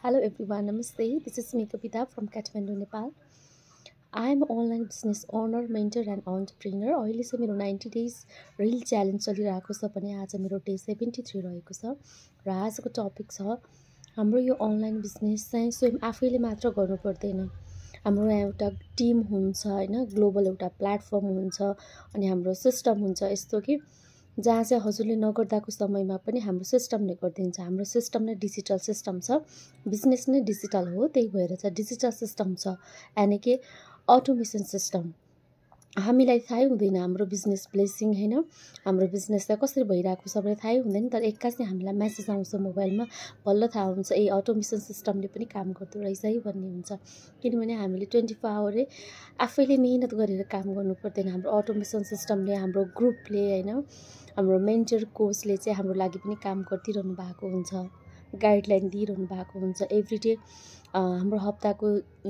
Hello everyone, Namaste. This is me Kapita from Kathmandu, Nepal. I am an online business owner, mentor and entrepreneur. अहिले चाहिँ मेरो 90 days real challenge चलिरहेको छ भने आज मेरो डे 73 रहेको छ र आजको टपिक छ हाम्रो यो अनलाइन बिजनेस चाहिँ स्वयं आफैले मात्र गर्नु पर्दैन। हाम्रो एउटा टिम हुन्छ हैन, ग्लोबल एउटा प्लेटफर्म हुन्छ अनि हाम्रो सिस्टम हुन्छ यस्तो कि जहाँ चाहिँ हजुरले नगर्दाको समयमा पनि हाम्रो सिस्टमले गरिदिन्छ। हाम्रो सिस्टम नै डिजिटल सिस्टम छ, बिजनेस नै डिजिटल हो, त्यही भएर चाहिँ डिजिटल सिस्टम छ यानि कि अटोमेसन सिस्टम। हामीलाई थाहै हुँदैन हाम्रो बिजनेस ब्लेसिङ हैन, हाम्रो बिजनेसलाई कसरी भइरहेको छ भने थाहै हुँदैन, तर एक्कासी हामीलाई मेसेज आउँछ मोबाइलमा, बल्ल थाहा हुन्छ ए अटोमेसन सिस्टमले पनि काम गर्दो रहेछ है भन्ने हुन्छ। किनभने हामीले 24 आवरै आफैले मेहनत गरेर काम गर्नु पर्दैन। हाम्रो अटोमेसन सिस्टमले, हाम्रो ग्रुपले हैन, हाम्रो मेन्टर कोचले चाहिँ हाम्रो लागि पनि काम गरिदिइरहनु भएको हुन्छ, गाइडलाइन दिइरहनु भएको हुन्छ। एभ्रीडे हाम्रो हप्ताको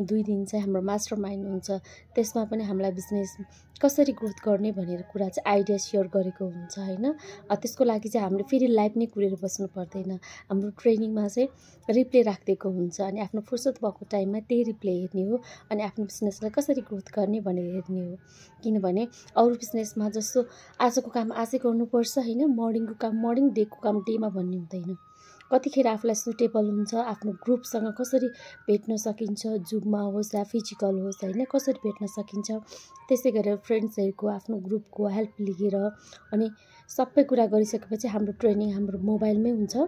2 दिन चाहिँ हाम्रो मास्टरमाइन्ड हुन्छ, त्यसमा पनि हामीलाई बिजनेस कसरी ग्रोथ गर्ने भनेर कुरा चाहिँ आइडिया सेयर गरेको हुन्छ हैन। त्यसको लागि चाहिँ हामीले फेरि लाइभ नै कुरेर बस्नु पर्दैन। हाम्रो ट्रेनिङमा चाहिँ रिप्ले राखिदिएको हुन्छ अनि आफ्नो फुर्सद भएको टाइममा त्यही रिप्ले हेर्ने हो अनि आफ्नो बिजनेसलाई कसरी ग्रोथ गर्ने भनेर हेर्ने हो। किनभने अरू बिजनेसमा जस्तो आजको काम आजै गर्नुपर्छ हैन, मर्निङको काम मर्निङ, डेको काम डेमा भन्ने हुँदैन। कतिखेर आफूलाई सुटेबल हुन्छ, आफ्नो ग्रुपसँग कसरी भेट्न सकिन्छ, जुममा होस् या फिजिकल होस् हैन, कसरी भेट्न सकिन्छ, त्यसै गरेर फ्रेन्ड्सहरूको आफ्नो ग्रुपको हेल्प लिएर अनि सबै कुरा गरिसकेपछि हाम्रो ट्रेनिङ हाम्रो मोबाइलमै हुन्छ।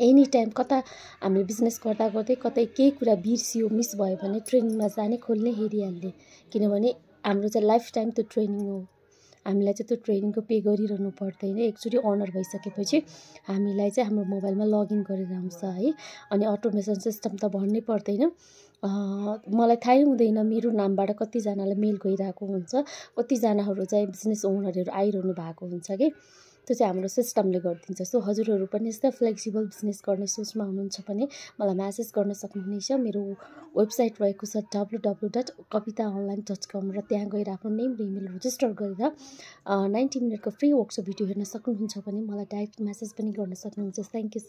एनी टाइम कता हामीले बिजनेस गर्दा गर्दै कतै केही कुरा बिर्सियो, मिस भयो भने ट्रेनिङमा जाने खोल्ने हेरिहाल्ने। किनभने हाम्रो चाहिँ लाइफ टाइम त्यो ट्रेनिङ हो, हामीलाई चाहिँ त्यो ट्रेनिङको पे गरिरहनु पर्दैन। एकचोटि अनर भइसकेपछि हामीलाई चाहिँ हाम्रो मोबाइलमा लगइन गरेर आउँछ है। अनि अटोमेसन सिस्टम त भन्नै पर्दैन, मलाई थाहै हुँदैन मेरो नामबाट कतिजनालाई मेल गइरहेको हुन्छ, कतिजनाहरू चाहिँ बिजनेस ओनरहरू आइरहनु भएको हुन्छ कि त्यो चाहिँ हाम्रो सिस्टमले गरिदिन्छ। सो हजुरहरू पनि यस्तै फ्लेक्सिबल बिजनेस गर्ने सोचमा हुनुहुन्छ भने मलाई म्यासेज गर्न सक्नुहुनेछ। मेरो वेबसाइट रहेको छ www.kapitaonline.com र त्यहाँ गएर आफ्नो नेम र इमेल रेजिस्टर गरेर 90 मिनटको फ्री वर्कसप भिडियो हेर्न सक्नुहुन्छ भने मलाई डाइरेक्ट म्यासेज पनि गर्न सक्नुहुन्छ। Thank you.